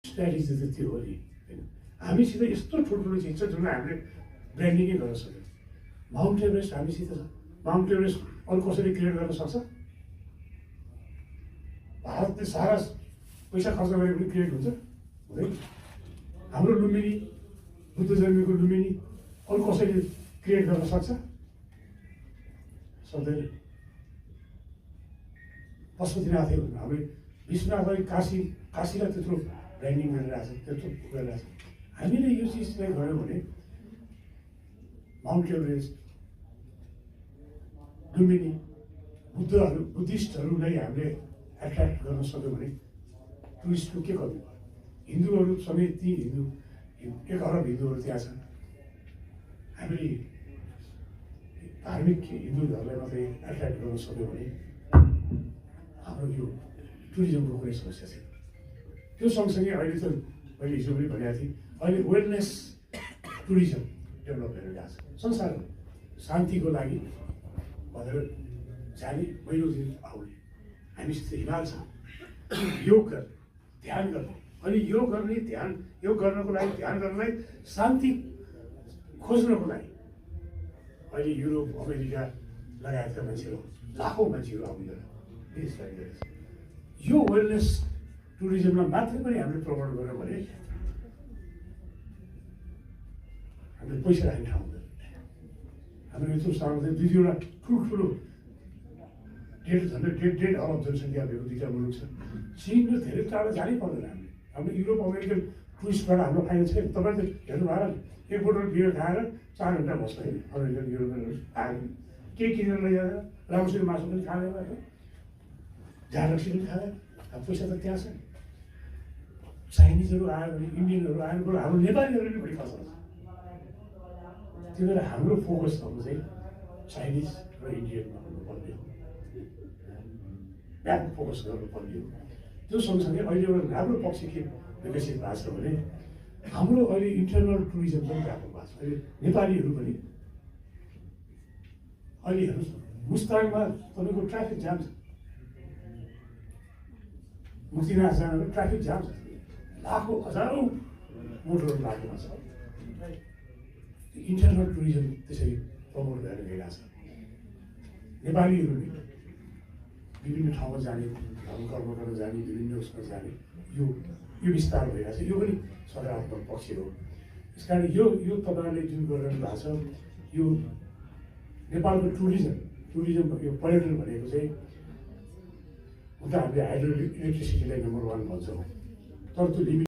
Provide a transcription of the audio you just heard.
Strategy त त्यो हो नि होइन। हामीसित यस्तो ठुल्ठुलो चिज छ जुन हामीले ब्रान्डिङै गर्न सक्यौँ। माउन्ट एभरेस्ट हामीसित छ। माउन्ट एभरेस्ट अरू कसैले क्रिएट गर्न सक्छ? भारतले सारा पैसा खर्च गरे पनि क्रिएट हुन्छ हुँदैन। हाम्रो लुम्बिनी, बुद्ध जन्मेको लुम्बिनी अरू कसैले क्रिएट गर्न सक्छ? सक्दैन। पशुपतिनाथै भन्नु, हामीले विश्वनाथलाई काशीलाई त्यत्रो ब्रान्डिङ गरिरहेछ, त्यत्रो गरिरहेछ। हामीले यो चिज चाहिँ गऱ्यौँ भने माउन्ट एभरेस्ट, लुम्बिनी, बुद्धिस्टहरूलाई हामीले एट्र्याक्ट गर्न सक्यौँ भने टुरिस्टको के गर्नु? हिन्दूहरू समेत ती हिन्दू 1 अरब हिन्दूहरू त्यहाँ छन्। हामीले धार्मिक हिन्दूहरूलाई मात्रै एट्र्याक्ट गर्न सक्यौँ भने हाम्रो यो टुरिज्मको कुनै समस्या छैन। त्यो सँगसँगै अहिले त मैले हिजो पनि भनेको थिएँ, अहिले वेलनेस टुरिज्म डेभलप भएर गएको छ संसारमा। शान्तिको लागि भनेर जाने पहिलो दिन आउने हामीसित हिमाल छ। योग गर्ने, ध्यान गर्ने, अनि योग गर्नको लागि ध्यान गर्नलाई शान्ति खोज्नको लागि अहिले युरोप, अमेरिका लगायतका मान्छेहरू, लाखौँ मान्छेहरू आउँदैन देश लागिरहेछ। यो वेलनेस टुरिज्मलाई मात्रै पनि हामीले प्रमोट गऱ्यौँ भने हामीले पैसा राख्ने ठाउँ हुँदैन। हाम्रो यत्रो सानो चाहिँ 2-2वटा ठुल्ठुलो 1.5 अरब जनसङ्ख्या भएको 2टा मुलुक छ। चीन र धेरै टाढा जानै पर्दैन हामीले। हाम्रो युरोप, अमेरिकन टुरिस्टबाट हाम्रो फाइदा छैन। तपाईँले हेर्नु भएर एक बोतल बियर खाएर 4 घन्टा बस्छ होइन अमेरिकन, युरोपियनहरू आएर केही किनेर लैजाँदा राम्रोसित मासु पनि खाँदैन, झार रक्सी पनि खाँदैन। अब पैसा त त्यहाँ छ। चाइनिजहरू आयो भने, इन्डियनहरू आयो भने, हाम्रो नेपालीहरू पनि बढी खर्च गर्छ। त्यही भएर हाम्रो फोकस भएको चाहिँ चाइनिज र इन्डियनमा हुनुपर्ने हो, व्यापक फोकस गर्नुपर्ने हो। त्यो सँगसँगै अहिले एउटा राम्रो पक्ष के विकसित भएको छ भने हाम्रो अहिले इन्टरनल टुरिज्म पनि व्यापक भएको छ। अहिले नेपालीहरू पनि अहिले हेर्नुहोस् न, मुस्ताङमा तपाईँको ट्राफिक जाम छ, मुक्तिनाथ जाँदा ट्राफिक जाम छ, लाखौँ हजारौँ मोटरहरू लागेको छ। इन्टरनल टुरिज्म त्यसरी प्रमोट भएर गइरहेको छ। नेपालीहरूले विभिन्न ठाउँमा जाने, धर्म कर्म गर्न जाने, विभिन्न उसमा जाने, यो विस्तार भइरहेको छ। यो पनि सकारात्मक पक्ष हो। त्यस कारण यो तपाईँहरूले जुन गरिरहनु भएको छ, यो नेपालको टुरिज्म यो पर्यटन भनेको चाहिँ उता हामीले हाइड्रो इलेक्ट्रिसिटीलाई नम्बर 1 भन्छौँ, तर त्यो लिमिट